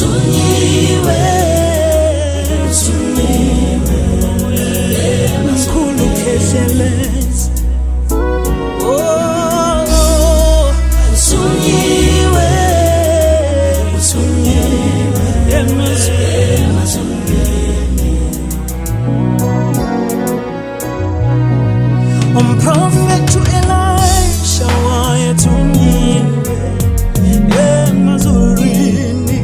Thunyiwe, thunyiwe, mkhulu Khehlelezi. Oh, thunyiwe, thunyiwe, emazulwini. Umprofethi u-Elisha wayethunyiwe emazulwini.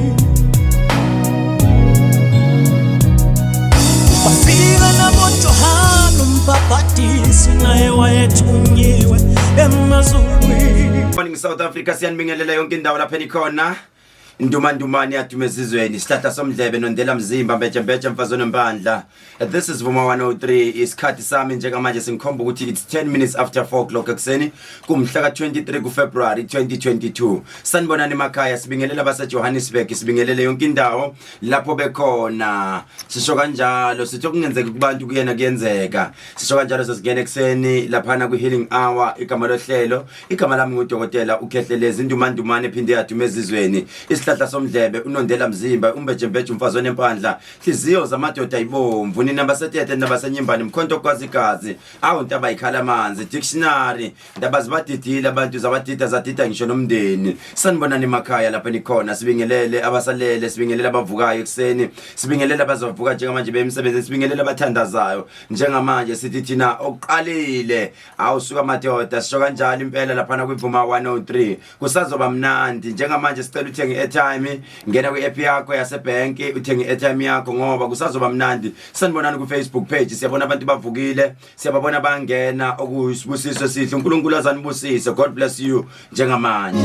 Wafika naboJohane umbhabhadisi, naye wayethunyiwe emazulwini. Morning South Africa, siyanibingelela yonke indawo lapha enikhona. Ndumandumane yaduma ezizweni, sihlahla somdlebe nondela mzimba, mbeje mbeje mfazi onempandla. This is Vuma 103. Isikhathi sami njengamanje singikhomba ukuthi it's 10 minutes after 4 o'clock ekuseni kumhla ka-23 kuFebruary 2022. Sanibonani emakhaya, sibingelela abaseJohannesburg, sibingelele yonke indawo lapho bekhona. Sisho kanjalo sithi okungenzeka kubantu kuyena kuyenzeka. Sisho kanjalo sesingena ekuseni laphana kwi-healing hour, igama lohlelo. Igama lami ngudokotela uKhehlelezi Ndumandumane ephinde yaduma ezizweni. Isihlahla somdlebe unondela mzimba umbejembeje umfazi onempandla. Hliziyo zamadoda ibomvu nina basetete nabasenyimbane mkhonto kwazi igazi. Awu ntaba ikhala amanzi dictionary ndaba zibadidile abantu zabadida zadida ngisho nomndeni. Sanibonani emakhaya lapha nikhona, sibingelele abasalele, sibingelele abavukayo ekuseni, sibingelele abazovuka njengamanje bemsebenzini, sibingelele abathandazayo njengamanje, sithi thina okuqalile awusuka madoda. Sisho kanjalo impela laphana kwiVuma 103 kusazoba mnandi. Njengamanje sicela uthenge i-airtime, ngena kwi-app yakho yasebank uthenge i-airtime yakho ngoba kusazoba mnandi. Sanibonani ku-Facebook page, siyabona abantu bavukile, siyababona bangena, okuyisibusiso esihle. uNkulunkulu azanibusise, God bless you. Njengamanje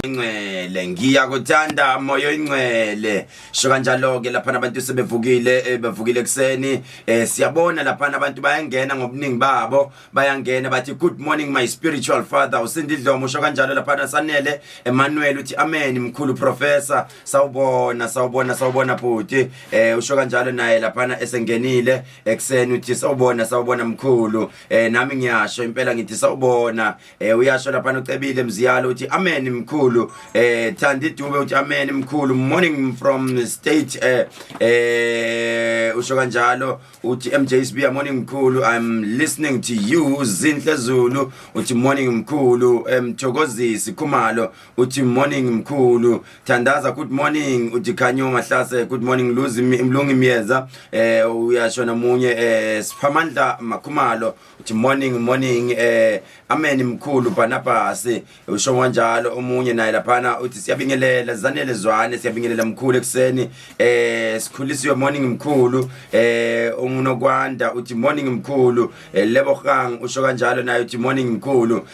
ingcwele ngiyakuthanda moya oyingcwele, sho kanjalo ke laphana abantu sebevukile, bevukile ekuseni. Siyabona laphana abantu bayangena ngobuningi babo, bayangena bathi good morning my spiritual father uSindi Dlomo, usho kanjalo laphana. Sanele Emmanuel uthi amen mkhulu professor. Sawubona, sawubona, sawubona bhuti. Usho kanjalo naye laphana esengenile ekuseni, uthi sawubona, sawubona mkhulu. Nami ngiyasho impela ngithi sawubona. Uyasho laphana ucebile Mziyalo uthi amen mkhulu. Thandi Dube uthi amen mkhulu, morning from state. Usho kanjalo uthi MJ Sibiya, morning mkhulu, I'm listening to you. Zinhle Zulu uthi morning mkhulu. Mthokozisi Khumalo uthi morning mkhulu. Thandaza, good morning. Uthi Khanyo Mahlase, good morning. Luzi Mlungi Myeza, uyasho namunye, Siphamandla Makhumalo uthi morning, morning. Amen mkhulu. Barnabas usho kanjalo omunye naye laphana uthi siyabingelela. Zanele Zwane, siyabingelela mkhulu ekuseni. Sikhulisiwe, morning mkhulu. Umunokwanda uthi morning mkhulu. Lebogang usho kanjalo naye uthi morning mkhulu.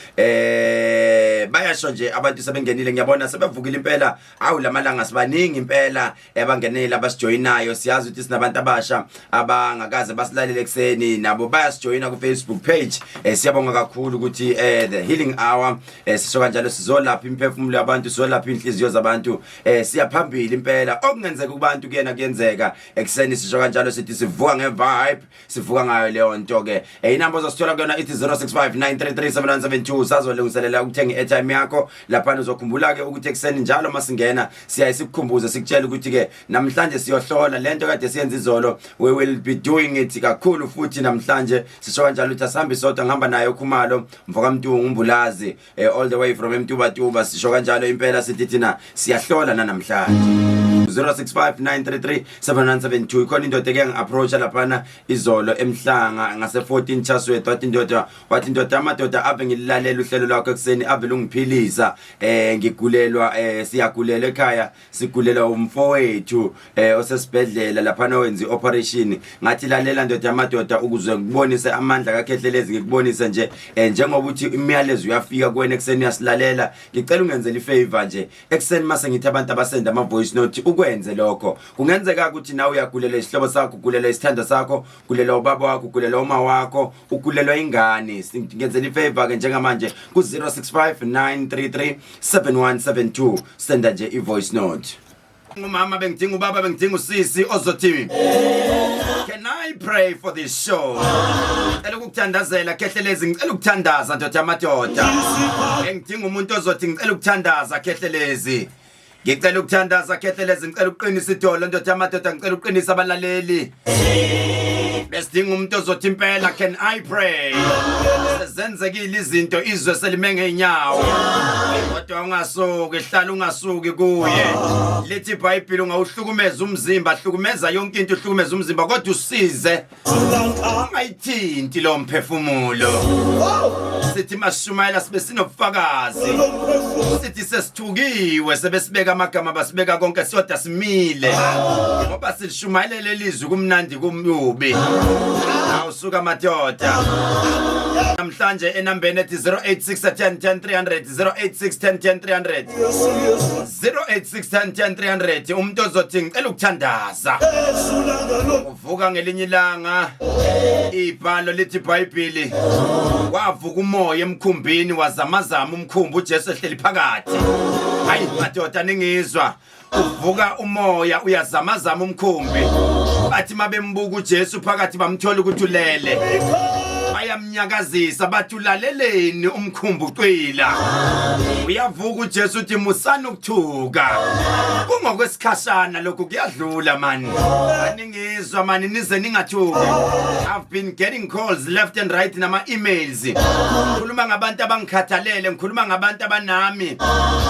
Bayasho nje abantu sebengenile, ngiyabona sebevukile impela. Awu lamalanga sibaningi impela abangenile abasijoyinayo. Siyazi ukuthi sinabantu abasha abangakaze basilalele ekuseni, nabo bayasijoyina ku Facebook page. Siyabonga kakhulu ukuthi the healing hour, sisho kanjalo sizolapha imphefumulo yabantu, sizolapha inhliziyo zabantu. Siyaphambili impela, okungenzeka kubantu kuyena kuyenzeka. Ekuseni sisho kanjalo sithi sivuka ngevibe, sivuka ngayo leyo nto ke. Inamba ozosithola kuyona ithi 0659337172. Sazolungiselela ukuthenga i-airtime yakho laphana. Uzokhumbula ke ukuthi ekuseni njalo masingena siyaye sikukhumbuze, sikutshela ukuthi ke namhlanje siyohlola lento kade siyenza izolo. We will be doing it kakhulu futhi namhlanje. Sisho kanjalo ukuthi asihambi sodwa, ngihamba naye uKhumalo mfokaMntungu uMbulazi, all the way from eMtubatuba. Sisho kanjalo impela sithi thina siyahlola nanamhlanje. 0659337172. Ikhona indoda eke ngi-approacha laphana izolo emhlanga ngase 14 Chatsworth, wathi indoda amadoda, ave ngililalela uhlelo lwakho ekuseni, ave lungiphilisa. Ngigulelwa, siyagulelwa ekhaya, sigulelwa umfowethu osesibhedlela laphana wenza i-operation. Ngathi lalela ndoda yamadoda, ukuze ngikubonise amandla kaKhehlelezi, ngikubonise nje njengoba uthi imiyalezo uyafika kuwena ekuseni, uyasilalela, ngicela ungenzele ifavor nje ekuseni mase ngithi abantu abasenda ama voice note, ukwenze lokho. Kungenzeka ukuthi nawe uyagulela isihlobo sakho, ugulela isithanda sakho, ugulela ubaba wakho, ugulela uma wakho, ugulelwa ingane. Ngenzela ifavor ke njengamanje ku 065 933 7172, senda nje i-voice note. Umama bengidinga, ubaba bengidinga, usisi ozothi can I pray for this show? Ngicela ukukuthandazela Khehlelezi, ngicela ukuthandaza ndoda yamadoda. Engidinga umuntu ozothi ngicela ukuthandaza Khehlelezi. Ngicela ukuthandaza Khehlelezi, ngicela ukuqinisa idolo ndoda yamadoda, ngicela ukuqinisa abalaleli. Besidinga umuntu ozothi impela can I pray. Sezenzekile izinto izwe selime ngeenyawo. Kodwa ungasuki, hlala ungasuki kuye. Lithi iBhayibheli ungawuhlukumeza umzimba, hlukumeza yonke into, uhlukumeza umzimba kodwa usize ungayithinti lo mphefumulo. Sithi mashumayela sibe sinobufakazi. Sithi sesithukiwe sebesibeka amagama basibeka konke sodwa simile. Ngoba silishumayelele lelizwi kumnandi kumyubi. Awusuka madoda. Namhlanje enambeni ethi 086 10 10 300 086 10 10 300 086 10 10 300 umuntu ozothi ngicela ukuthandaza. Uvuka ngelinye ilanga ibhalo lithi iBhayibheli wavuka umoya emkhumbini wazamazama umkhumbi uJesu ehleli phakathi. Hayi madoda ningizwa uvuka umoya uyazamazama umkhumbi bathi mabembuka uJesu phakathi bamthola ukuthi ulele bayamnyakazisa bathi ulaleleni umkhumbi ucwila uyavuka uJesu uthi musani ukuthuka kungokwesikhashana lokhu kuyadlula mani aningizwa mani nize ningathuki. I've been getting calls left and right nama emails ngikhuluma ngabantu abangikhathalele ngikhuluma ngabantu abanami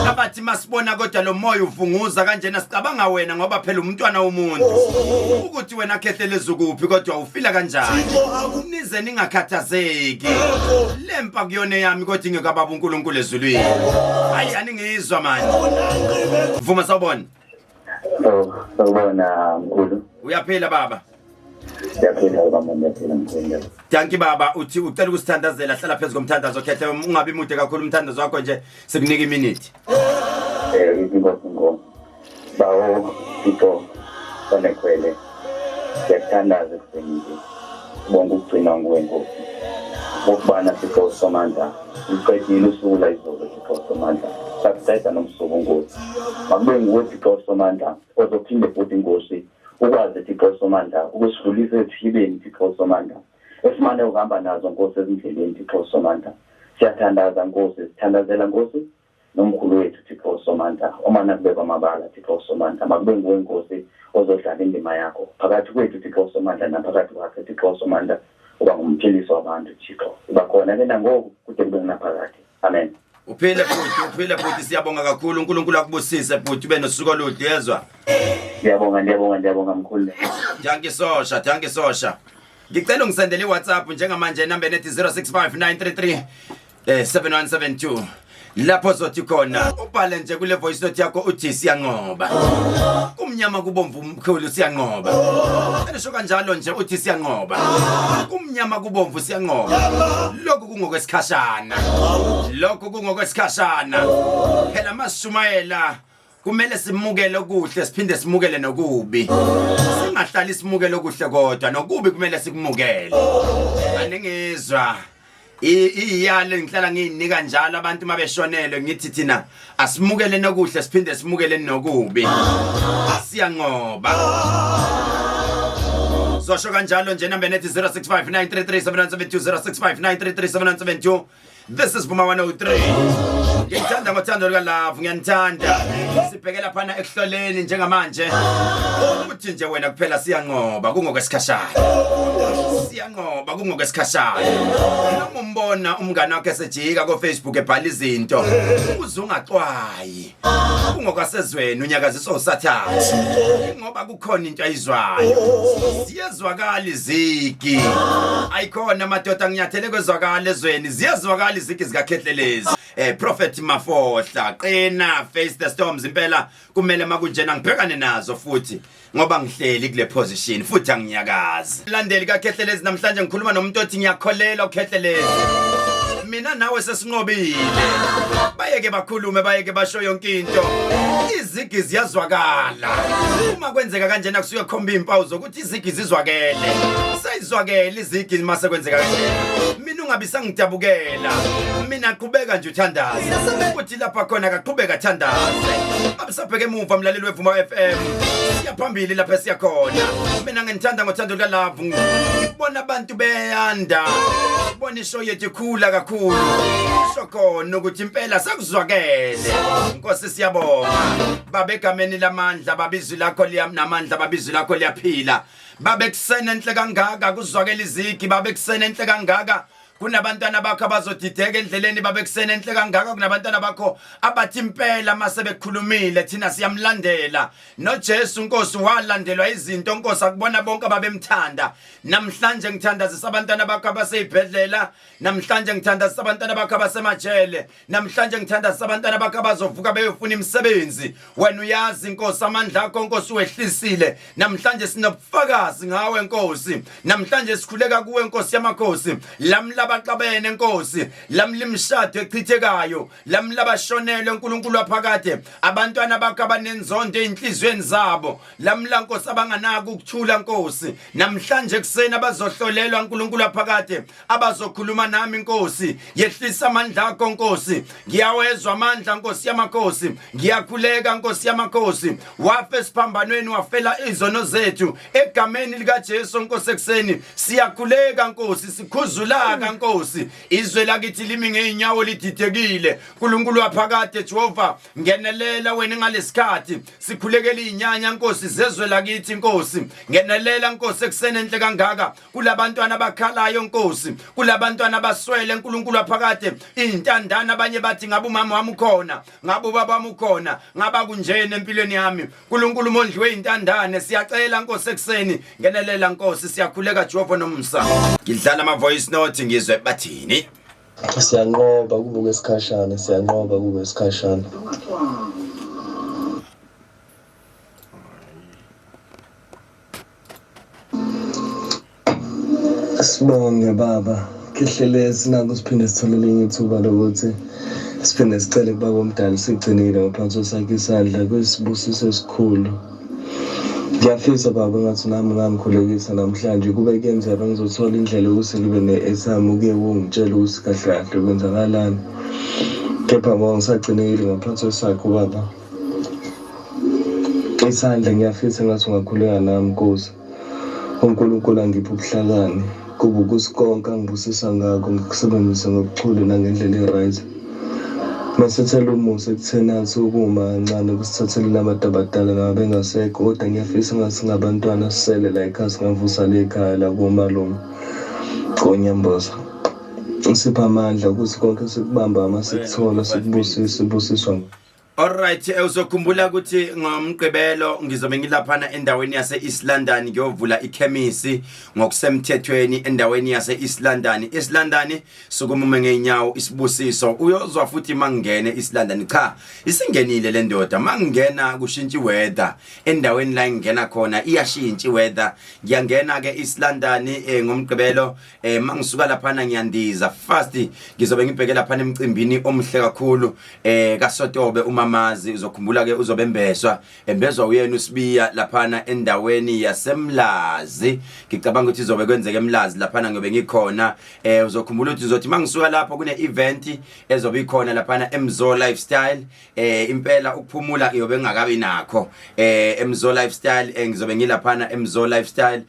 abathi masibona kodwa lo moya uvunguza kanjena sicabanga wena ngoba phela umntwana womuntu ukuthi wena khehleleza ukuphi kodwa ufila kanjani nize ningakhathazeki lempa kuyona yami kodwa ingekababa uNkulunkulu ezulwini. Hayi aningizwa manje. Vuma sawubona. Oh, sawubona mkhulu. Uyaphila baba? Siyaphila baba, ngiyaphila mkhulu. Danki baba, uthi ucela ukusithandazela, hlala phezu komthandazo khethe ungabi mude kakhulu umthandazo wakho nje sikunika iminute. Inkosi ngo. Bawo Thixo onekhwele. Siyakuthandaza ekuseni nje. Sibonga ukugcinwa nguwe Nkosi. Ngokubana Thixo Somandla, uqedile usuku la izolo Thixo Somandla. Sakuqeda nomsuku Nkosi. Makube nguwe Thixo Somandla ozophinde futhi Nkosi ukwazi Thixo Somandla ukusidlulisa ezihibeni Thixo Somandla. Esimane uhamba nazo Nkosi ezindleleni Thixo Somandla. Siyathandaza Nkosi, sithandazela Nkosi nomkhulu wethu Thixo Somandla omana kubekwa amabala Thixo Somandla makube nguwe Nkosi ozodlala indima yakho phakathi kwethu Thixo Somandla naphakathi kwakhe Thixo Somandla uba ngumphilisi wabantu Thixo uba khona ke nangoku kude kube ngunaphakade. Amen. Uphile bhuti, uphile bhuti, siyabonga kakhulu. uNkulunkulu akubusise bhuti, ube nosuku oluhle yezwa. Ngiyabonga, ngiyabonga, ngiyabonga mkhulu. Dankie sosha, dankie sosha. Ngicela ungisendele iWhatsApp njengamanje enambeni ethi 065933 7172 lapho zothi khona ubhale nje kule voice note yakho uthi siyanqoba kumnyama kubomvu umkhulu siyanqoba enisho kanjalo nje uthi siyanqoba kumnyama kubomvu siyanqoba lokhu kungokwesikhashana lokhu kungokwesikhashana phela masishumayela kumele simukele okuhle siphinde simukele nokubi singahlali simukele okuhle kodwa nokubi kumele sikumukele aningizwa iyalo ngihlala ngiyinika njalo abantu mabeshonelwe ngithi thina asimukele nokuhle siphinde simukele nokubi siyanqoba zosho kanjalo nje number nethi 0659337972 0659337972. This is Vuma 103. Ngithanda ngothando luka love, ngiyanithanda. Sibhekela phana ekuhloleni njengamanje. Uthi nje wena kuphela siyanqoba kungokwesikhashana. Siyanqoba kungokwesikhashana. Noma umbona umngane wakhe esejika ko Facebook ebhala izinto, uze ungaxwayi. Kungokwasezweni unyakaziswa uSathane. Ngoba kukhona into ayizwayo. Ziyezwakala izigi. Ayikhona madoda nginyathele kwezwakala ezweni. Ziyezwakala izigi zikaKhehlelezi. Prophet Mafohla, qina face the storms impela kumele makunjena ngibhekane nazo futhi ngoba ngihleli kule position futhi anginyakazi. Landeli kaKhehlelezi namhlanje ngikhuluma nomuntu othi ngiyakholelwa uKhehlelezi. Mina nawe sesinqobile. Bayeke bakhulume bayeke basho yonke into. Izigi ziyazwakala. Uma kwenzeka kanjena kusuke khomba izimpawu zokuthi izigi zizwakele. Seyizwakele izigi mase kwenzeka kanjena. Mina Ungabi sangidabukela mina, qhubeka nje uthandaze ukuthi lapha khona kaqhubeka thandaze. Abisabheke emuva mlaleli weVuma FM, siyaphambili lapha siyakhona. Mina ngithanda ngothando luka love, ngibona abantu beyanda, ngibona ishow yethu ikhula kakhulu, kusho khona ukuthi impela sekuzwakele. Nkosi siyabonga Baba, egameni lamandla Baba, izwi lakho liyamnamandla Baba, izwi lakho liyaphila Baba. Ekuseni enhle kangaka kuzwakela izigi Baba, ekuseni enhle kangaka kunabantwana bakho abazodideka endleleni Baba, ekuseni enhle kangaka kunabantwana bakho abathi impela mase bekhulumile thina siyamlandela noJesu. Nkosi, walandelwa izinto Nkosi, akubona bonke ababemthanda. Namhlanje ngithandazisa abantwana bakho abaseyibhedlela, namhlanje ngithandazisa abantwana bakho abasemajele, namhlanje ngithandazisa abantwana bakho abazovuka beyofuna imisebenzi. Wena uyazi Nkosi, amandla akho Nkosi wehlisile. Namhlanje sinobufakazi ngawe Nkosi, namhlanje sikhuleka kuwe Nkosi yamakhosi. Lamla baxabene Nkosi, lamla imishado echithekayo, lamla bashonelwe uNkulunkulu waphakade, abantwana bakho abanenzondo ezinhlizweni zabo, lamla Nkosi abanganako ukuthula Nkosi. Namhlanje kuseni abazohlolelwa uNkulunkulu waphakade, abazokhuluma nami Nkosi, yehlisa amandla akho Nkosi. Ngiyawezwa amandla Nkosi yamakhosi, ngiyakhuleka Nkosi yamakhosi. Wafa esiphambanweni, wafela izono zethu. Egameni likaJesu Nkosi, ekuseni siyakhuleka Nkosi, sikhuzulaka Nkosi. Izwe lakithi limi ngeenyawo, lididekile. uNkulunkulu waphakade Jehova, ngenelela wena ngalesikhathi sikhulekela izinyanya Nkosi zezwe lakithi. Nkosi ngenelela Nkosi, ekuseni enhle kangaka kulabantwana abakhalayo Nkosi, kulabantwana abaswele uNkulunkulu waphakade, intandane. Abanye bathi ngabe umama wami ukhona, ngabe ubaba wami ukhona, ngaba kunjena empilweni yami. uNkulunkulu mondliwe intandane, siyacela Nkosi ekuseni ngenelela Nkosi, siyakhuleka Jehova nomsa. Ngidlala ama voice note ngizwe bathini. Siyanqoba kubuka esikhashana, siyanqoba kubuka esikhashana. Sibonge baba Khehlelezi, naku siphinde sithole elinye ithuba lokuthi siphinde sicele kubaba omdala sigcinile ngaphansi kwesakhe isandla kwisibusiso esikhulu. Ngiyafisa baba engathi nami ungangikhulekisa namhlanje kube kuyenzeka ngizothola indlela yokuthi ngibe ne-airtime uke ungitshele ukuthi kahle kahle kwenzakalani. Kepha ngoba ngisagcinekile ngaphansi kwesakhe ubaba isandla, ngiyafisa engathi ungakhuleka nami Nkosi. UNkulunkulu angiphe ubuhlakani kube ukuthi konke angibusisa ngakho ngikusebenzise ngobuchule nangendlela e-right. Masethela umusa ekutheni athi ukuma kancane kusithathele abantu abadala noma bengasekho, kodwa ngiyafisa ngathi singabantwana sisele la ekhaya singavusa le khaya la komalume konyamboza. Usipha amandla ukuthi konke sikubamba uma sikuthola sikubusise, sibusiswa. Alright, uzokhumbula ukuthi ngomgqibelo ngizobe ngilaphana endaweni yase East London ngiyovula ikhemisi ngokusemthethweni endaweni yase East London. East London, sukuma ngeenyawo isibusiso. Uyozwa futhi mangene East London. Cha, isingenile le ndoda. Mangena kushintsha iweather. Endaweni la ngingena khona iyashintsha iweather. Ngiyangena ke East London ngomgqibelo, mangisuka laphana ngiyandiza fast, ngizobe ngibheke laphana emcimbini omuhle kakhulu kaSotobe umamazi. Uzokhumbula ke uzobe embeswa, embezwa uyena uSibiya laphana endaweni yaseMlazi. Ngicabanga ukuthi izobe kwenzeka eMlazi laphana, ngiyobe ngikhona. Uzokhumbula ukuthi uzothi mangisuka lapho kune event ezobe ikhona laphana eMzo Lifestyle. Impela ukuphumula ngiyobe ngingakabi nakho eMzo Lifestyle. Ngizobe ngilaphana eMzo Lifestyle,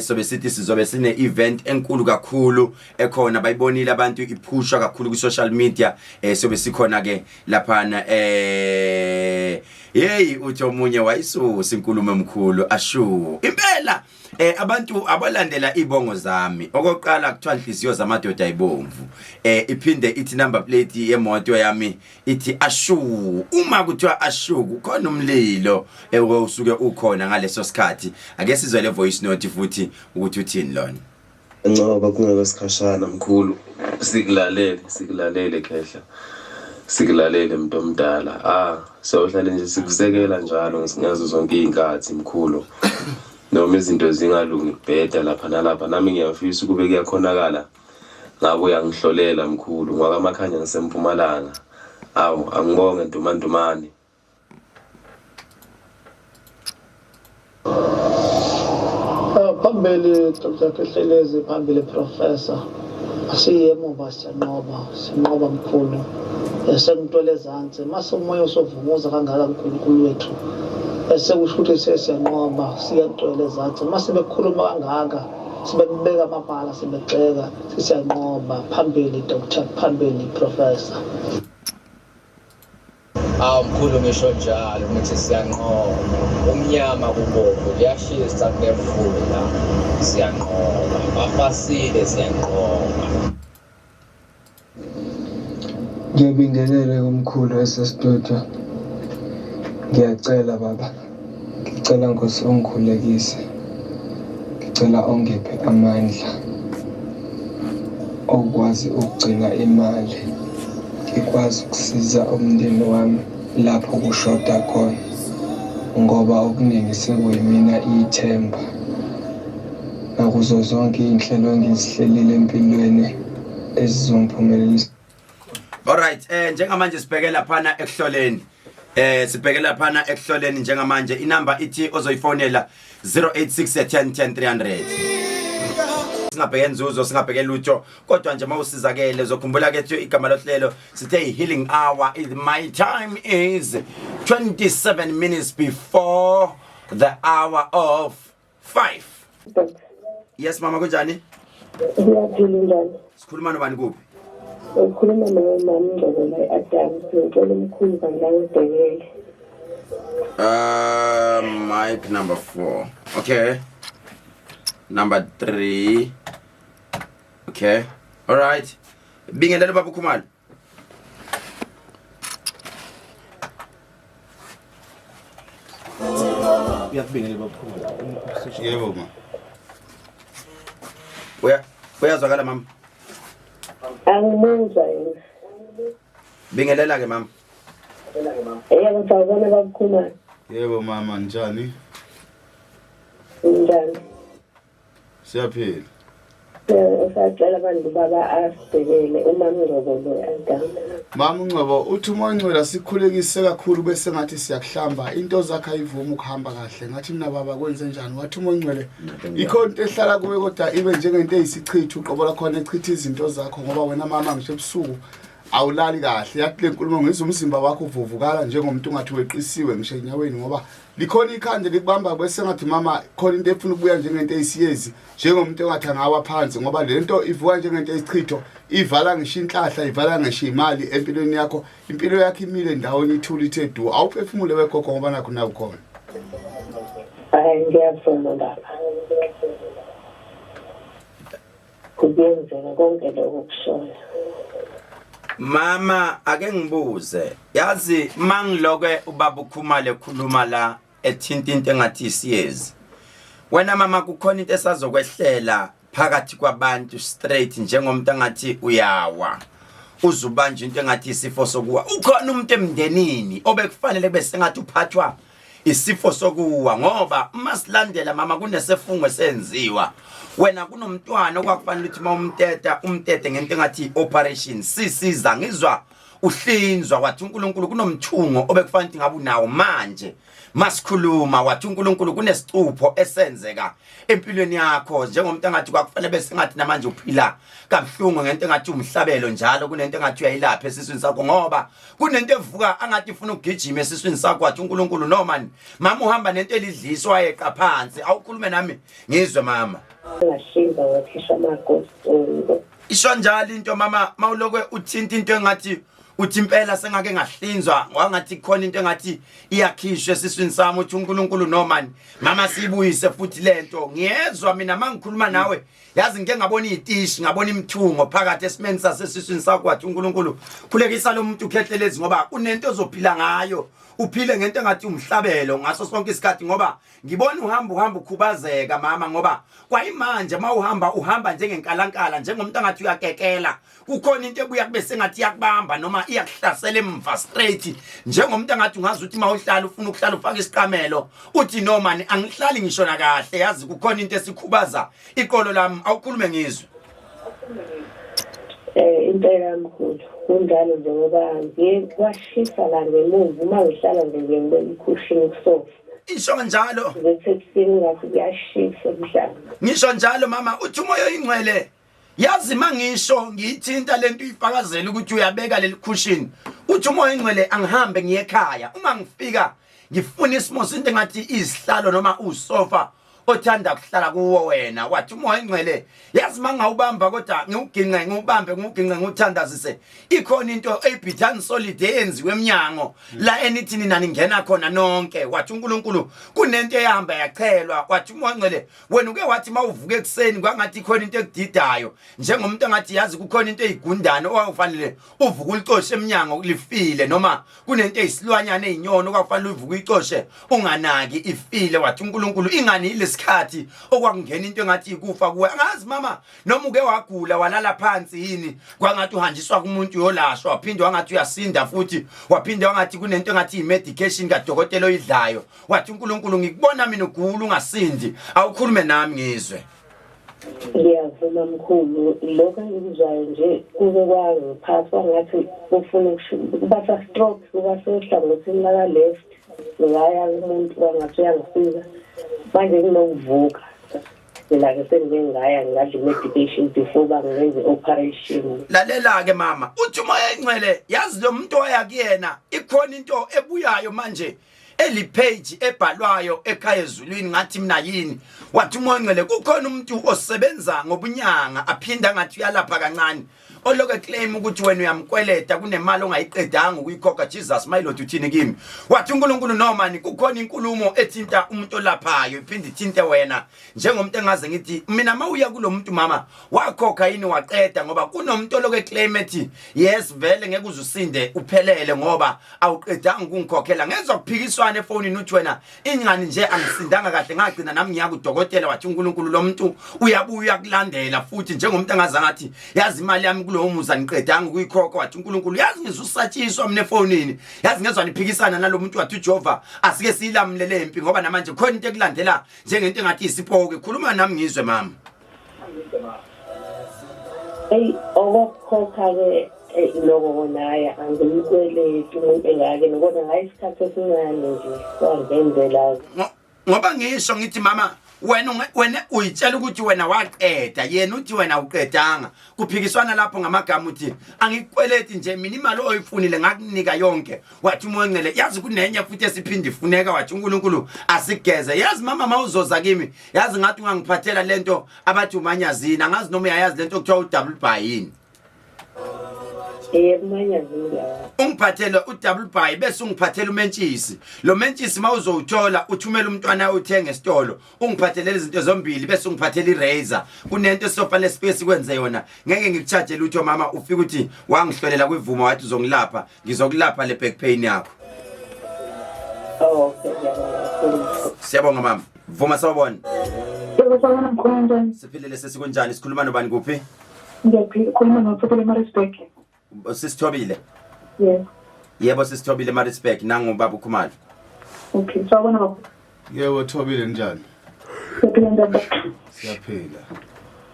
sobe sithi sizobe sine event enkulu kakhulu ekhona, bayibonile abantu iphusha kakhulu ku social media. Sobe sikhona ke laphana. Hey, uthi omunye wayisusa inkulumo emkhulu ashu impela. Abantu abalandela ibongo zami, okokuqala kuthiwa inhliziyo zamadoda ayibomvu, iphinde ithi number plate yemoto yami ithi ashu. Uma kuthiwa ashu kukhona umlilo usuke ukhona ngaleso sikhathi. Ake sizwe le voice note futhi ukuthi uthini lona. Ncoba kungeke sikhashana mkhulu, sikulalele, sikulalele khehla, sikulalele mntu omdala. Ah, siyawuhlale nje sikusekela njalo ngazo zonke iy'nkathi mkhulu, noma izinto zingalungi kubheda lapha nalapha. Nami ngiyafisa ukube kuyakhonakala ngabe uyangihlolela mkhulu, ngwakamakhanya ngisempumalanga. Awu, angibonge Ntumandumane. Phambi Phambili Dr. Khehlelezi, phambili Professor. Asiye emuva siyanqoba, sinqoba mkhulu. Sengitwele ezansi mase umoya usovumuza kangaka uNkulunkulu wethu. Sekusho ukuthi sesiyanqoba, siyantwele ezansi. Mase bekhuluma kangaka, sibekubeka amabala, sibegxeka, sesiyanqoba. Phambili Dr. Phambili Professor. Awu mkhulu ngisho njalo ngithi siyanqoba umnyama kubomvu kuyashisa kunemvula siyanqoba bafasile siyanqoba. Ngiyabingelela kumkhulu esestudio. Ngiyacela baba. Ngicela Nkosi ungikhulekise. Ngicela ungiphe amandla okwazi ukugcina imali. Ngikwazi ukusiza umndeni wami lapho kushoda khona ngoba okuningi sekuyimina ithemba. Nakuzo zonke iy'nhlelo engizihlelile empilweni ezizongiphumelelisa. Alright, njengamanje sibheke laphana ekuhloleni. Sibheke laphana ekuhloleni njengamanje inamba ithi ozoyifonela 086 10 10 300. Singabheke inzuzo, singabheke lutho, kodwa nje mawusizakele uzokhumbula ke igama lohlelo sithe healing hour is my time is 27 minutes before the hour of 5. Yes mama, kunjani? Ngiyaphila, njani? Sikhuluma nobani, kuphi? Ukhuluma nawe mama Ngcobo la e-Adams. Ngicela umkhulu kangangibhekele. Mic number 4. Okay. Number 3. Okay. All right. Bingelela baba Khumalo. Uyakubingelela baphuma. Yebo ma. Uya uyazwakala mama. Angimuzwa yena. Bingelela ke mama. Yebo, sawubona babukhumalo. Yebo mama, njani? Njani? Siyaphila. Usacela abantu baba asibhekele umama Ngcobo lo e-Adams. Mama uNgcobo uthi uma ungcwela sikhulekise kakhulu bese ngathi siyakuhlamba into zakhe ayivumi ukuhamba kahle. Ngathi mina baba kwenze njani? Wathi uma ungcwele ikhona into ehlala kuwe kodwa ibe njengento eyisichitho uqobo lakhona echitha izinto zakho ngoba wena mama ngisho ebusuku awulali kahle. Yathi le nkulumo ngizwa umzimba wakho uvuvukala njengomuntu ungathi weqisiwe ngisho enyaweni ngoba likhona ikhanda likubamba bese ngathi mama khona into efuna ukubuya njengento eyisiyezi njengomuntu engathi angawa phansi ngoba le nto ivuka njengento eyisichitho ivala ngisho inhlahla ivala ngisho imali empilweni yakho. Impilo yakho imile ndawonye ithule ithe du, awuphefumule wegogo ngoba nakho nakukhona. Hayi, ngiyavuma baba. Kuyenzeka konke lokho kushoyo. Mama, ake ngibuze. Yazi mangiloke ubaba uKhumalo ekhuluma la ethinta into engathi isiyezi. Wena mama kukhona into esazokwehlela phakathi kwabantu straight njengomuntu angathi uyawa. Uzubanja into engathi isifo sokuwa. Ukhona umuntu emndenini obekufanele kube sengathi uphathwa isifo sokuwa ngoba uma silandela mama kunesefungo esenziwa. Wena kunomntwana okwakufanele ukuthi uma umteta umtete ngento engathi operation sisiza ngizwa uhlinzwa wathi uNkulunkulu kunomthungo obekufanele ukuthi ngabe unawo manje masikhuluma wathi uNkulunkulu kunesicupho esenzeka empilweni yakho njengomuntu engathi kwakufanele bese ngathi namanje uphila kabuhlungu ngento engathi umhlabelo njalo kunento engathi uyayilapha esiswini sakho ngoba kunento evuka angathi ifuna ukugijima esiswini sakho wathi uNkulunkulu no man mama uhamba nento elidliswa wayeqa phansi awukhulume nami ngizwe mama. Ngahlinza ngakhishwa amagostongo. Isho njalo into mama mawulokwe uthinta into engathi uthi impela sengake ngahlinzwa wangathi khona into engathi iyakhishwa esiswini sami uthi uNkulunkulu no man mama sibuyise futhi lento ngiyezwa mina mangikhuluma nawe yazi ngike ngabona izitishi ngabona imithungo phakathi esimeni sasesiswini sakho wathi uNkulunkulu khulekisa lo muntu ukhehlelezi ngoba unento ozophila ngayo uphile ngento engathi umhlabelo ngaso sonke isikhathi ngoba ngibona uhamba uhamba ukhubazeka mama ngoba kwayimanje mawuhamba uhamba njengenkalankala njengomuntu angathi uyakekela kukhona into ebuya kube sengathi iyakubamba noma iyakuhlasela emva straight njengomuntu angathi ungazi ukuthi mawuhlala ufuna ukuhlala ufaka isiqamelo uthi no man angihlali ngisho na kahle yazi kukhona into esikhubaza iqolo lami awukhulume ngizwe. Impela mkhulu kunjalo nje ngoba ngiye kwashisa la ngemuva uma ngihlala nje ngiye ngibeka ikhushini kusofa. Isho kanjalo. Ngithi ekuseni ngathi kuyashisa emhlaba. Ngisho njalo mama, uthi umoya oyingcwele yazi mangisho ngiyithinta lento uyifakazela ukuthi uyabeka leli cushion. Uthi umoya oyingcwele angihambe ngiye ekhaya. Uma ngifika ngifuna isimo into engathi izihlalo noma usofa othanda kuhlala kuwo wena. Wathi umoya oyingcwele yazi mangawubamba kodwa ngiwuginqe ngiwubambe ngiwuginqe ngiwuthandazise ikhona into eyibhithani solid eyenziwe emnyango la enithi nina ningena khona nonke. Wathi uNkulunkulu kunento eyahamba yachelwa. Wathi umoya oyingcwele wena uke wathi mawuvuka ekuseni kwangathi ikhona into ekudidayo njengomuntu engathi yazi kukhona into eyigundane owawufanele uvuke ulicoshe emnyango lifile, noma kunento eyisilwanyana eyinyono okwakufanele uvuke uyicoshe unganaki ifile. Wathi uNkulunkulu ingani ilesikhathi okwakungena into engathi ikufa kuwe. Angazi mama noma uke wagula walala phansi yini, kwangathi uhanjiswa kumuntu uyolashwa, waphinde wangathi uyasinda futhi, waphinde wangathi kunento engathi i-medication kadokotela oyidlayo. Wathi uNkulunkulu ngikubona mina ugula ungasindi, awukhulume nami ngizwe. Ngiyavuma mkhulu, lokho engikuzwayo nje kuke kwangiphatha ngathi kufuna kuba sa-stroke, kuba sehlangothini laka-left. Ngaya kumuntu kwangathi uyangisiza, manje kunokuvuka mina-ke sengike ngaya ngadla i-medication before bangenze i-operation. Lalela-ke mama, uthi umoya engcwele yazi lo muntu waya kuyena ikhona into ebuyayo manje elipage ebhalwayo ekhaya ezulwini ngathi mina yini. Wathi umoya ongcwele kukhona umuntu osebenza ngobunyanga aphinda ngathi uyalapha kancane, olokhu eclaim ukuthi wena uyamkweleta kunemali ongayiqedanga ukuyikhokha. Jesus my Lord, uthini kimi? Wathi uNkulunkulu noma ni kukhona inkulumo ethinta umuntu olaphayo iphinde ithinte wena njengomuntu engaze ngithi mina mawuya kulo muntu mama wakhokha yini waqeda, ngoba kunomuntu olokhu eclaim ethi yes vele ngeke uze usinde uphelele ngoba awuqedanga ukungikhokhela. Ngezwa kuphikiswana efonini uthi wena ingani nje angisindanga kahle ngagcina nami ngiya kudokotela. Wathi uNkulunkulu lo muntu uyabuya uyakulandela futhi njengomuntu angaze ngathi yazi imali yami kulowo muzi angiqedanga ukuyikhokha. Wathi uNkulunkulu yazi ngizusatshiswa mina efonini, yazi ngezwa niphikisana nalo muntu. Wathi uJehova asike siyilamulele impi ngoba namanje khona into ekulandela njengento engathi isipoki. Khuluma nami ngizwe mama. Eyi, okokukhokha-ke lokho kona hhayi angimkweleti umuntu engake kodwa ngayo isikhathi esincane nje wangenzela. Ngoba ngisho ngithi mama wena wena uyitshela ukuthi wena waqeda, yena uthi wena uqedanga. Kuphikiswana lapho ngamagama, uthi angikweleti nje mina imali oyifunile ngakunika yonke. Wathi umoya ongcwele yazi kunenye futhi esiphinde ifuneka. Wathi uNkulunkulu asigeze. Yazi mama mawuzoza kimi yazi ngathi ungangiphathela lento abathi umanyazini, angazi noma uyayazi lento okuthiwa u-double by yini. Yebo, umanyazini ngiyawazi. Ungiphathele u-double by bese ungiphathela umentshisi. Lo mentshisi mawuzowuthola uthumela umntwana uthenga esitolo, ungiphathele izinto zombili bese ungiphathela i-razor. Kunento esizofanele sifike sikwenze yona, ngeke ngikucharge lutho mama. Ufike uthi wangihlolela kwivuma wathi uzongilapha, ngizokulapha le back pain yakho. Oh, okay, ngiyabonga kakhulu. Siyabonga mama. Vuma, sawubona. Yebo, sawubona mkhulu, njani? Siphilile sesikunjani? Sikhuluma nobani, kuphi? Ngiyaphila, khuluma noThobile Maritzburg. Sisithobile? Yes. Yebo, sisithobile Maritzburg, nangu baba uKhumalo. Okay, sawubona baba. Yebo Thobile, njani? Siyaphila ndaba. Siyaphila.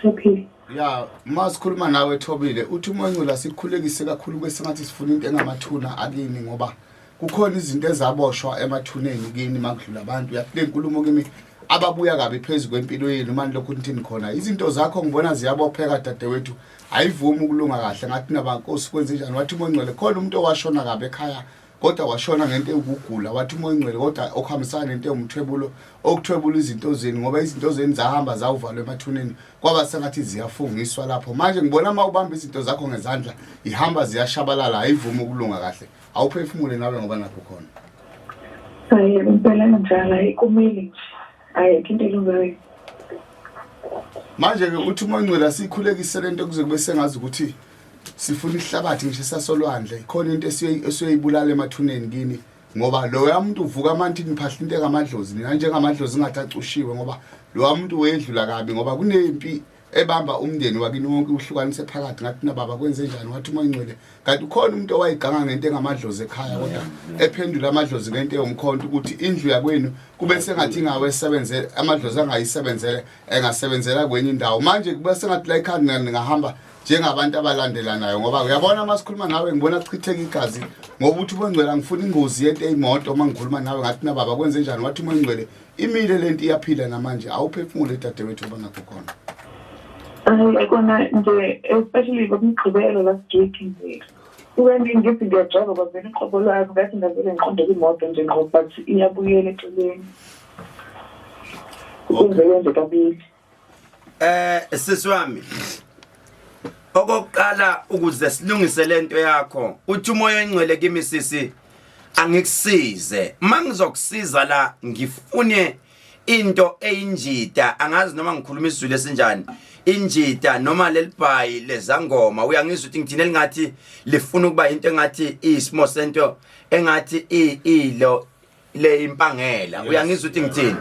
Siyaphila. Ya, masikhuluma nawe Thobile, uthi umoya ongcwele sikhulekise kakhulu bese ngathi sifuna into engamathuna akini ngoba kukhona izinto ezaboshwa emathuneni kini makudlula abantu. Uyathi le nkulumo kimi ababuya kabi phezu kwempilo yenu manje lokhu nithini khona izinto zakho ngibona ziyabopheka dadewethu, ayivumi ukulunga kahle. Ngathi nabankosi kwenze njani? Wathi umoya ongcwele khona umuntu owashona kabi ekhaya kodwa washona ngento ewukugula. Wathi umoya ongcwele kodwa okuhambisana nento ewumthwebulo okuthwebula izinto zenu ngoba izinto zenu zahamba zawuvalwa emathuneni kwaba sengathi ziyafungiswa lapho. Manje ngibona uma ubamba izinto zakho ngezandla ihamba ziyashabalala, ayivumi ukulunga kahle. Awuphefumule nawe ngoba nakho khona. Hayi, impela njalo, ayikumile nje. Ayikho into elungayo. Manje ke uthi umoya ongcwele asikhulekise lento kuze kube sengazi ukuthi sifuna ihlabathi ngisho sasolwandle khona into esiyoyibulala emathuneni kini ngoba loya muntu uvuka manje niphahla into engamadlozi nina njengamadlozi ngathi acushiwe ngoba loya muntu wedlula kabi ngoba kunempi ebamba umndeni wakini wonke uhlukanise phakathi. Ngathi na baba kwenze njani? Wathi umoya ongcwele kanti ukhona umuntu owayiganga ngento engamadlozi ekhaya kodwa ephendula amadlozi ngento eyomkhonto ukuthi indlu yakwenu kube sengathi ingawe esebenzele amadlozi angayisebenzele engasebenzela kwenye indawo. Manje kube sengathi la ekhaya ningahamba Njengabantu abalandelanayo ngoba uyabona uma sikhuluma nawe ngibona kuchitheka igazi ngoba uthi ubongcwele angifuni ingozi yento eyimoto uma ngikhuluma nawe ngathi na baba kwenze njani wathi umongcwele imile lento iyaphila namanje awuphefumule dadewethu obanakho khona. Hayi kona nje especially ngoMgqibelo last week nje. Kuke ngithi ngiyajova kwavela uqobo lwami ngathi ngavele ngiqonde kwimoto nje ngqo but iyabuyela eceleni. Kwenzeke nje kabili. Sisi wami, okokuqala ukuze silungise lento yakho, uthi umoya oyingcwele kimi sisi angikusize. Mangizokusiza la ngifune into eyinjida, angazi noma ngikhuluma isiZulu esinjani, injida noma lelibhayi lezangoma, uyangizwa ukuthi ngithini, elingathi lifuna ukuba into engathi isimo sento engathi ilo le impangela, uyangizwa ukuthi ngithini?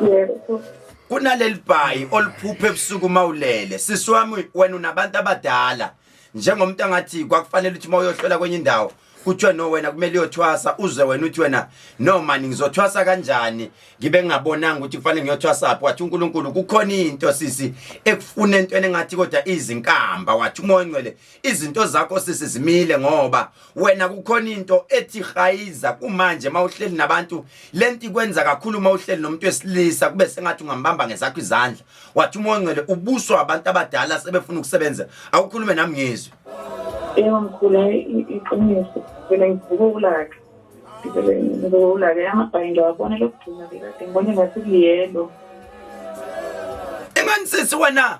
Yebo. Kunaleli bhayi oliphupha ebusuku mawulele sisi wami, wena unabantu abadala njengomuntu angathi kwakufanele ukuthi uma uyohlola kwenye indawo kuthiwe no wena kumele uyothwasa, uze wena uthi wena no mani ngizothwasa kanjani ngibe ngingabonanga ukuthi kufanele ngiyothwasa phi. Wathi uNkulunkulu kukhona into sisi ekufuna entweni engathi kodwa izinkamba, wathi umoya ongcwele izinto zakho sisi zimile ngoba wena kukhona into ethi hayiza kumanje mawuhleli nabantu lento ikwenza kakhulu mawuhleli nomuntu wesilisa kube sengathi ungambamba ngezakho izandla. Wathi umoya ongcwele ubuswa abantu abadala sebefuna ukusebenza. Awukhulume nami ngizwe. Yebo mkhulu, hayi iqiniso vele ngivuka ulaka, ngivele ngivuka ulaka, amabhayi ngiyawabona lokugcina bekade ngibone ngathi kuliyelo. Ingani sisi wena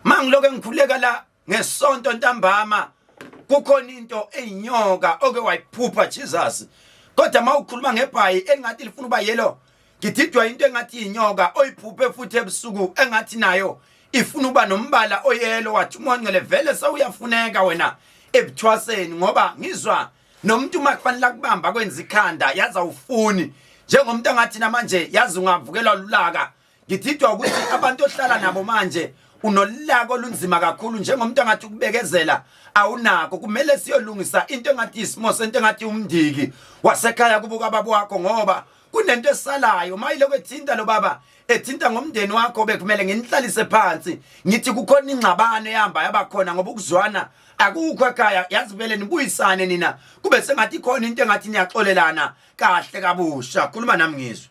mangilokho engikhuleka la ngesonto ntambama kukhona into eyinyoka oke wayiphupha Jesus, kodwa mawukhuluma ngebhayi engathi lifuna uba yellow ngididwa into engathi inyoka oyiphuphe futhi ebusuku engathi nayo ifuna uba nombala oyelo. Wathi uMongcele vele sewuyafuneka wena ebuthwaseni ngoba ngizwa nomuntu uma kufanele akubamba kwenza ikhanda yazi awufuni njengomuntu angathi namanje yazi ungavukelwa lulaka. Ngididwa ukuthi abantu ohlala nabo manje unolaka olunzima kakhulu njengomuntu angathi ukubekezela awunakho. Kumele siyolungisa into engathi isimo sento engathi umndiki wasekhaya kubuka baba wakho ngoba kunento esalayo mayiloko ethinta lo baba ethinta ngomndeni wakho, bekumele nginihlalise phansi ngithi kukhona ingxabano ehamba yabakhona ngoba ukuzwana akukho ekhaya, yazi vele nibuyisane nina kube sengathi ikhona into engathi niyaxolelana kahle kabusha. Khuluma nami ngizwe.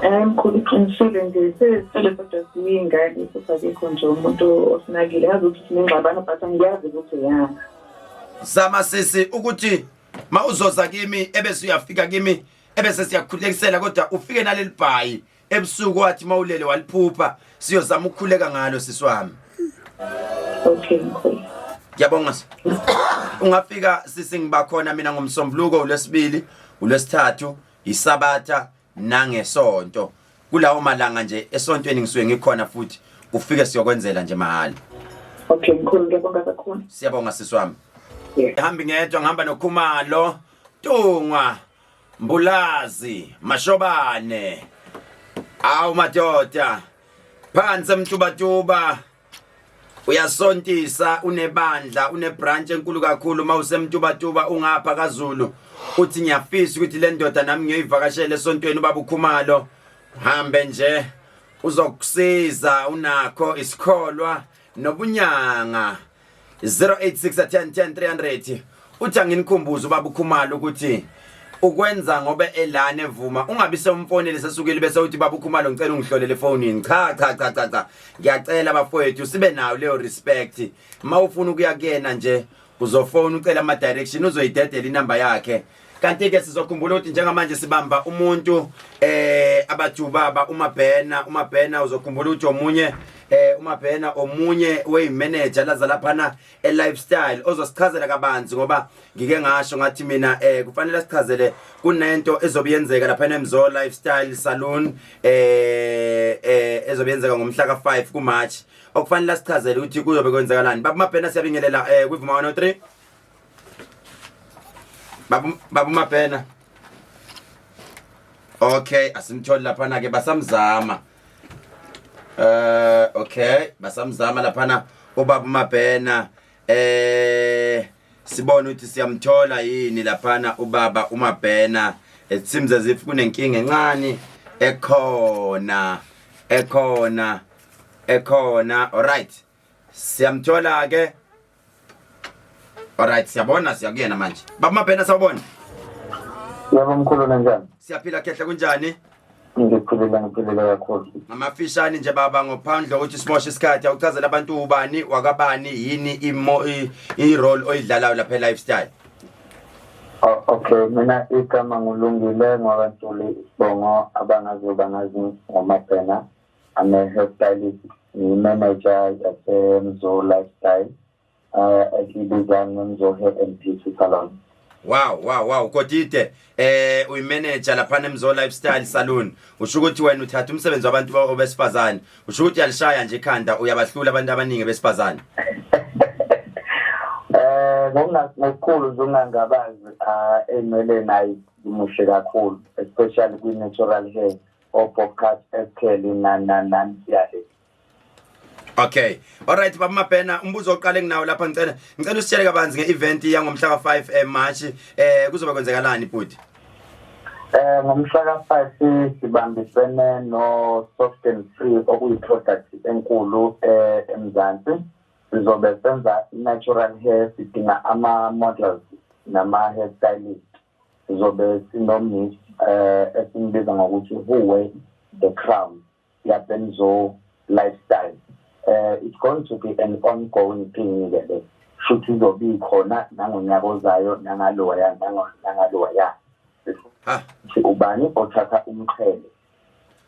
Hayi mkhulu uqinisile nje sesele kodwa siyingane futhi akekho nje umuntu osinakile ngazi ukuthi sinengxabano but angiyazi ukuthi yana. Zama sisi ukuthi mawuzoza kimi ebese uyafika kimi ebese siyakhulekisela, kodwa ufike naleli bhayi ebusuku wathi mawulele waliphupha, siyozama ukukhuleka ngalo sisi wami. Okay mkhulu. Ngiyabonga. Ungafika sisi, ngiba khona mina ngomsombuluko, ulwesibili, ulwesithathu, isabatha nangesonto. Kulawo malanga nje esontweni ngisuke ngikhona futhi ufike siyokwenzela nje mahhala. Okay mkhulu, ngiyabonga kakhulu. Siyabonga sisi wami. Hambi ngedwa, ngihamba noKhumalo, Tungwa, Mbulazi, Mashobane. Awu madoda. Phansi emtubatuba. Uyasontisa, unebandla, unebranch enkulu kakhulu mawusemtubatuba ungapha kaZulu. Uthi ngiyafisa ukuthi le ndoda nami ngiyoyivakashela esontweni ubaba uKhumalo. Hambe nje uzokusiza, unakho isikholwa nobunyanga. 086 10 10 300. Uthi anginikhumbuze ubaba uKhumalo ukuthi ukwenza ngoba elana evuma, ungabi sewumfonele sesukile bese uthi baba uKhumalo ngicela ungihlolele efonini. Cha cha cha cha cha, ngiyacela bafowethu sibe nayo leyo respect. Mawufuna ukuya kuyena nje uzofona ucela ama direction, uzoyidedela inamba yakhe. Kanti ke sizokhumbula ukuthi njengamanje sibamba umuntu abathi ubaba uMabhena. uMabhena uzokhumbula ukuthi omunye uMabhena omunye weyimanager laza laphana e-lifestyle ozosichazela kabanzi ngoba ngike ngasho ngathi mina kufanele sichazele kunento ezobe yenzeka lapha eMzo Lifestyle Saloon ezobe yenzeka ngomhla ka5 kuMarch, okufanele sichazele ukuthi kuzobe kwenzekalani. Baba Mabhena, siyabingelela kwivuma 103. Baba Mabhena. Okay, asimtholi laphana ke, basamzama. Okay, basamzama laphana ubaba Mabhena. Sibona ukuthi siyamthola yini laphana ubaba uMabhena. It seems as if kunenkinga encane ekhona ekhona ekhona. Alright. Siyamthola ke. Alright, siyabona siyakuyena manje. Baba Mabhena sawubona. Yebo mkhulu nanjani? Siyaphila khehla kunjani? Ngiphilile ngiphilile kakhulu. Ngamafishane nje baba ngophandle ukuthi simoshe isikhathi awuchazela abantu ubani wakabani yini imo i-role oyidlalayo lapha e-lifestyle. Oh, okay mina igama ngulungile ngwakantuli isibongo abangazi bangazi ngomabhena. I'm a hairstylist, ngiyi-manager yasemzo lifestyle esiyibiza ngemzo hair and beauty salon. Wow, Kodide uyimanager lapha eMzo Lifestyle Salon. Usho ukuthi wena uthatha umsebenzi wabantu obesifazane. Usho ukuthi uyalishaya nje ikhanda uyabahlula abantu abaningi besifazane. Ngokukhulu nje ungangabazi enweleni ayimuhle kakhulu especially kwi-natural hair o-bob cut eskheli nani nani nani siyale. Okay. Alright baba Mabhena umbuzo oqale nginawo lapha ngicela usitshele kabanzi ngeevent yangomhla ka5 March kuzoba kwenzekalani bhuti? Ngomhla ka5 sibambisene no Soft and Free okuyi product enkulu eMzansi. Sizobe senza natural hair, sidinga ama models nama hairstylist. Sizobe sino Miss esimbiza ngokuthi who wear the crown yasemzo lifestyle. It's going to be an ongoing thing ke le. Futhi izobe ikhona nangonyaka ozayo nangaloya nangaloya. Ha ubani othatha umqhele?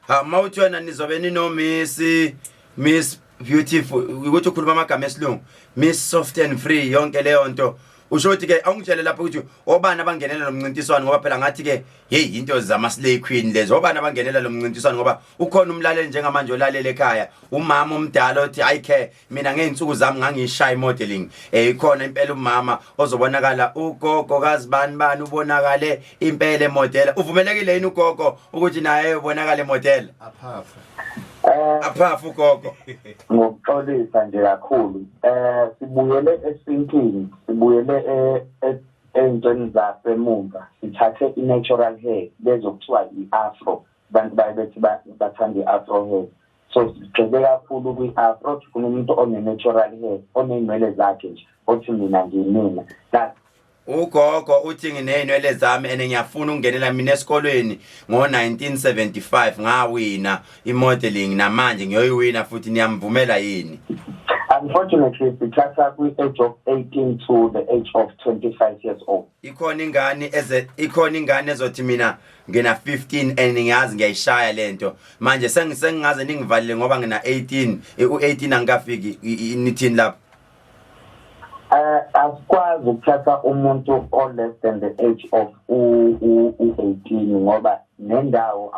Ha mawuthi wena nizobe nino Miss Beautiful ukuthi ukhuluma amagama esilungu Miss Soft and Free yonke leyo nto usho ukuthi ke awungitshele lapho ukuthi obani abangenela lo mncintiswano ngoba phela ngathi ke hey into zama slay queen lezo obani abangenela lo mncintiswano ngoba ukhona umlaleli njengamanje olalele ekhaya umama omdala othi I care mina ngeinsuku zami ngangishaya modeling ikhona impela umama ozobonakala ugogo kazibani bani ubonakale impela emodela uvumelekile yini ugogo ukuthi naye ubonakale emodela aphafa aphafa ugogo Ngokuxolisa nje kakhulu sibuyele esintwini, sibuyele ey'ntweni zasemuva, sithathe i-natural hair lezokuthiwa i-afro. Abantu baye bethi bathanda i-afro hair, so sigxile kakhulu kwi-afro. Sifuna umuntu one-natural hair, oney'nwele zakhe nje, othi mina ngiyimina. Ugogo uthi nginey'nwele zami and ngiyafuna ukungenela mina esikolweni ngo-1975 ngawina i-modeling namanje ngiyoyiwina futhi niyamvumela yini? Unfortunately sithatha kwi-age of 18 to the age of 25 years old. Ikhona ingane eze ikhona ingane ezothi mina ngina 15 and ngiyazi ngiyayishaya lento manje sengingaze ningivalile ngoba ngina 18 u18 angikafiki nithini lapho? Asikwazi ukuthatha umuntu o less than the age of u-18 ngoba nendawo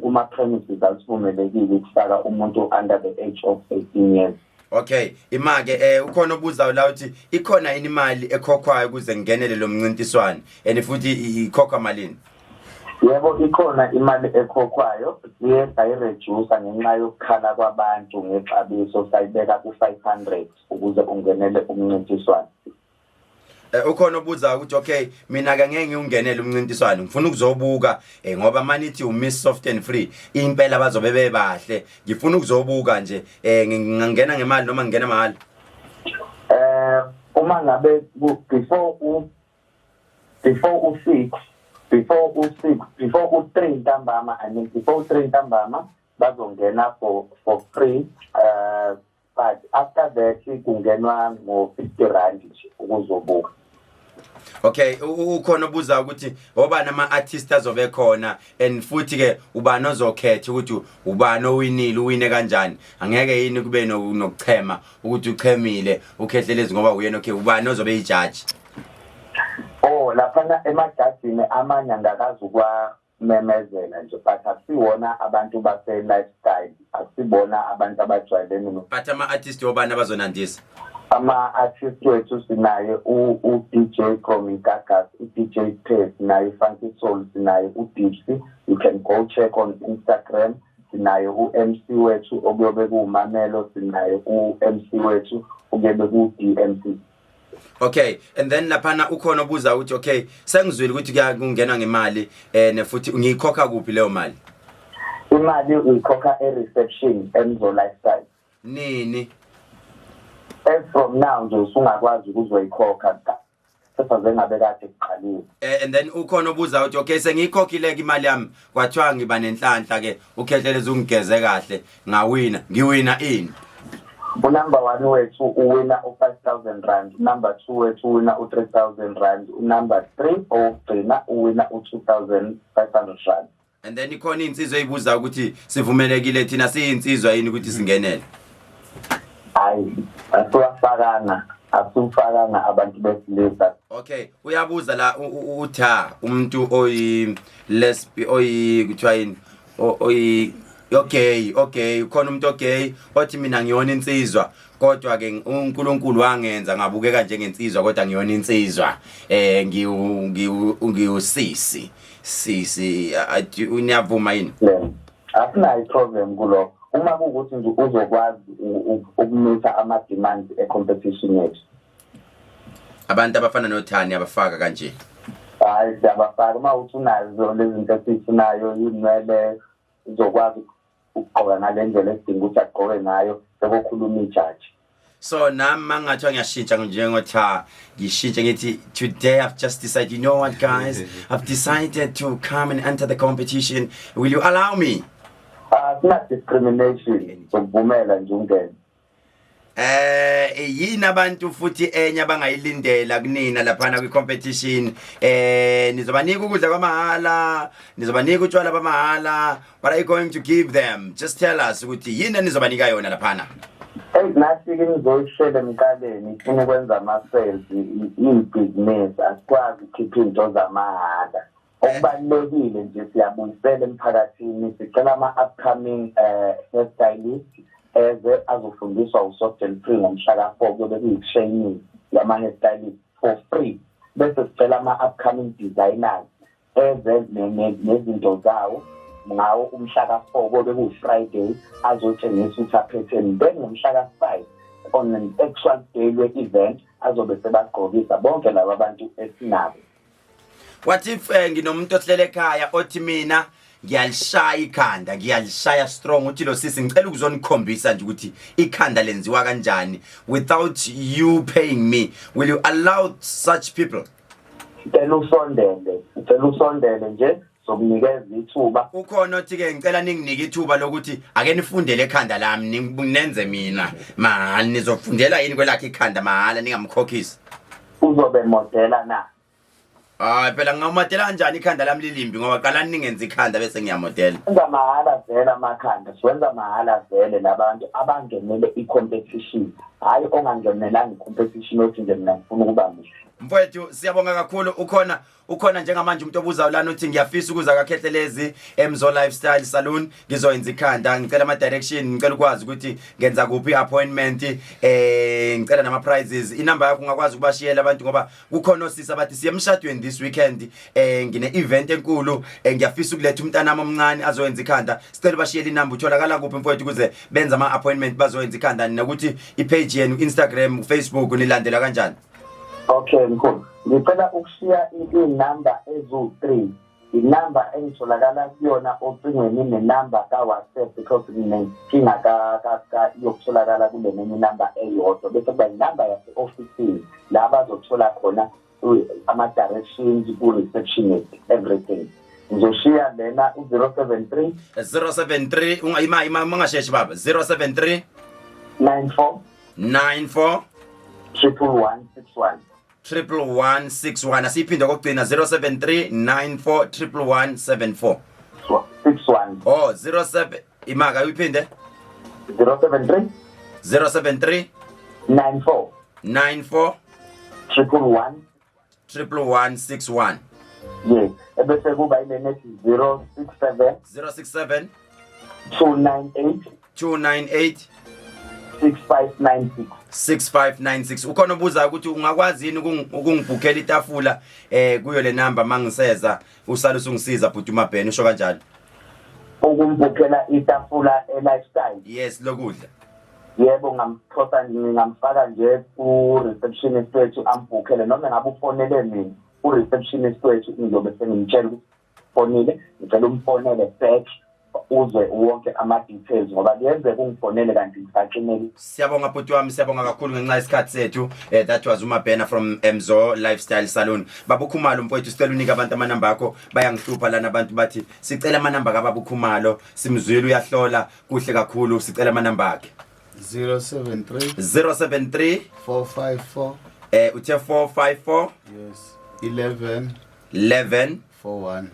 kuma premises asivumelekile ukufaka umuntu under the age of 18 years. Okay, imake ukhona obuzayo la uthi ikhona yini imali ekhokhwayo ukuze ngingenele lo mncintiswano and futhi ikhokhwa malini? Yebo, ikhona imali ekhokhwayo. Siye sayireduce ngenxa yokukhala kwabantu ngexabiso, sayibeka ku-500 ukuze ungenele umncintiswano. Ukhona obuzayo ukuthi okay mina ke ngeke ngiwungenele umncintiswano, ngifuna ukuzobuka ngoba manithi uMiss Soft and Free impela bazobe bebahle, ngifuna ukuzobuka nje ngingangena ngemali noma ngingena mahhala? Uma ngabe before u6 before u6 before u3 ntambama, I mean before u3 ntambama bazongena for free, but after that kungenwa ngo-50 rand nje ukuzobuka. Okay, ukhona obuza ukuthi obani ama-artist azobe khona and futhi ke ubani ozokhetha ukuthi ubani owinile, uwine kanjani? Angeke yini kube nokuchema ukuthi uchemile ukhehlelezi ngoba uyena? Okay, ubani ozobe ijaji? Oh, laphana emajajini amanye angakazi ukwamemezela nje, but akusiwona abantu base-lifestyle, akusibona abantu abajwayelene. But ama-artist obani abazonandisa? Ama-artist wethu sinaye u-DJ from Igagas, u-DJ Tez, sinaye Funky Soul, sinaye u-Dipsy. You can go check on Instagram. Sinaye u-MC wethu okuyobe kuwumamelo, sinaye u-MC wethu okuyobe ku-DMC. Okay, and then laphana ukhona obuza ukuthi okay sengizwile ukuthi kuyangenwa ngemali nefuthi ngiyikhokha kuphi leyo mali? Imali uyikhokha e-reception eMzo Lifestyle. Nini? From now nje usungakwazi ukuzoyikhokha sefaze ngabe kade kuqaliwe. And then ukhona obuza ukuthi okay, sengiyikhokhile ke imali yami, kwathiwa ngiba nenhlanhla ke, uKhehlelezi ungigeze kahle, ngawina, ngiwina ini? Unumber 1 wethu uwina u-R5,000, number 2 wethu uwina u-R3,000, unumber 3 owokugcina uwina u-R2,500. And then ikhona insizwa eyibuza ukuthi sivumelekile thina siyinsizwa yini ukuthi singenele? Hayi, asifakanga abantu besilisa. Okay, uyabuza la utha umuntu oyi lesbi oyi kuthiwa yini oyi okay ukhona umuntu okay othi mina ngiyona insizwa, kodwa ke uNkulunkulu wangenza ngabukeka njengensizwa, kodwa ngiyona insizwa, ngiwusisi sisi, uniyavuma yini? Asinayo problem kulokho uma kuwukuthi nje uzokwazi ukumisa ama-demands e-competition yethu. Abantu abafana noThani abafaka kanje? Hayi, siyabafaka. Uma uthi unazo lezi zinto esiyifunayo, iy'nwele, uzokwazi ukugqoka ngale ndlela esidinga ukuthi agqoke ngayo, sekukhuluma ijaji. So nami mangathiwa ngiyashintsha njengotha, ngishintshe ngithi today I've just decided, you know what guys, I've decided to come and enter the competition, will you allow me? Asina discrimination, sokuvumela nje ungene. Yini abantu futhi enye abangayilindela kunina laphana kwi competition? Nizobanika ukudla kwamahala, nizobanika utshwala bamahala? What are you going to give them? Just tell us ukuthi yini enizobanika yona laphana. Hey, nathi ke ngizoyishela emqaleni, ifuna ukwenza ama-sales, ibhizinisi, asikwazi ukukhipha into zamahhala. Okubalulekile nje siyabuyisela emphakathini, sicela ama-upcoming hairstylist eze azofundiswa u-Soft and Free ngomhla ka-4, kuyobe kuyi-training yama-hairstylist for free. Bese sicela ama-upcoming designers eze nezinto zawo ngawo umhla ka-4, kuyobe kuwu-Friday, azotshengisa ukuthi aphetheni. Then ngomhla ka-5, on an actual day lwe-event, azobe sebagqokisa bonke laba bantu esinabo. What if nginomuntu ohlele ekhaya othi mina ngiyalishaya ikhanda, ngiyalishaya strong, uthi lo sisi ngicela ukuzonikhombisa nje ukuthi ikhanda lenziwa kanjani without you paying me, will you allow such people? Ngicela usondele nje, sokunikeza ithuba. Ukhona othi ke ngicela ninginike ithuba lokuthi ake nifundele ekhanda lami, nenze mina mahhala, nizofundela yini kwelakhe ikhanda mahhala ningamkhokhisi? Uzobe modela na? Hayi phela, ngingamodela kanjani ikhanda lami lilimbi? Ngoba qalani ningenza ikhanda bese ngiyamodela. Wenza mahhala vele amakhanda, siwenza mahhala vele labantu abangenele i-competition, hhayi ongangenelanga i-competition othi nje mina ngifuna ukuba muhle. Mfowethu, siyabonga kakhulu. Ukhona njengamanje umuntu obuzayo lana, uthi ngiyafisa ukuza kaKhehlelezi eMzo Lifestyle Salon, ngizoyenza ikhanda, ngicela ama direction, ngicela ukwazi ukuthi ngenza kuphi appointment, ngicela nama prizes. Inamba yakho ungakwazi ukubashiyela abantu, ngoba kukhona osisi abathi siye emshadweni this weekend, ngine event enkulu, ngiyafisa ukuletha umntana wami omncane azoyenza ikhanda. Sicela ubashiyele inamba, utholakala kuphi mfowethu, ukuze benze ama appointment bazoyenza ikhanda, nokuthi ipage yenu Instagram, Facebook nilandela kanjani? Okay mkhulu, ngicela ukushiya iy'namba eziwu-3, inamba engitholakala kuyona ocingweni nenamba ka-WhatsApp, because nginenkinga yokutholakala kule nenye inamba eyodwa, bese kuba inamba yase-ofisini la bazothola khona ama-directions ku-receptionist, everything. Ngizoshiya lena, u-073. 073, ima ima, ungasheshi baba, 073. 94. 94. 11161. 11161. Asiyiphinde kokugcina, 073 94 11174. 61. Oh, 07, imaka uyiphinde. 073. 073. 94. 94. 111. 11161. Yes, ebese kuba ile nethi 067. 067. 298. 298. 6596. 6596. Ukhona obuza ukuthi ungakwazi yini ukungibhukhela itafula kuyo le number mangiseza, usale usungisiza bhuti uMabhena, usho kanjalo. Ukumbhukhela itafula e-Lifestyle? Yes, lokudla. Yebo, ngamphosa, ngingamfaka nje ku-receptionist wethu ambhukhele, noma ngabe ufonele mina, u-receptionist wethu ngizobe sengimtshela ukuthi fonile, ngicela umfonele back. Uzwe wonke ama-details, ngoba kuyenzeka ungifonele kanti ngisaxinekile. Siyabonga bhuti wami, siyabonga kakhulu ngenxa yesikhathi sethu. That was uMabhena from Mzo Lifestyle Salon. Baba uKhumalo mfowethu, sicela unike abantu amanamba akho. Bayangihlupha lana abantu, bathi sicela amanamba kababa uKhumalo, simzwile uyahlola kuhle kakhulu, sicela amanamba akhe. 073 073 454 uthe 454? Yes, 11 11 41.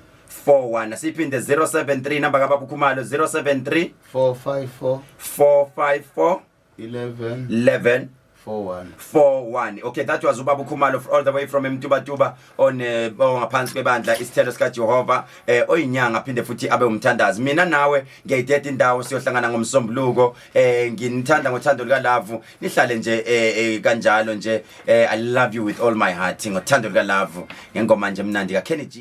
41. Asiphinde, 073, namba kababa uKhumalo, 073 454 454 11 11 41. 41. Okay, that was ubaba uKhumalo all the way from eMtubatuba on ongaphansi kwebandla Isithelo sika Jehova, oyinyanga aphinde futhi abe umthandazi. Mina nawe ngiyayideda indawo, siyohlangana ngomsombuluko. Nginithanda ngothando lika love, nihlale nje kanjalo nje. I love you with all my heart, ngothando lika love, ngengoma nje mnandi ka Kenny G.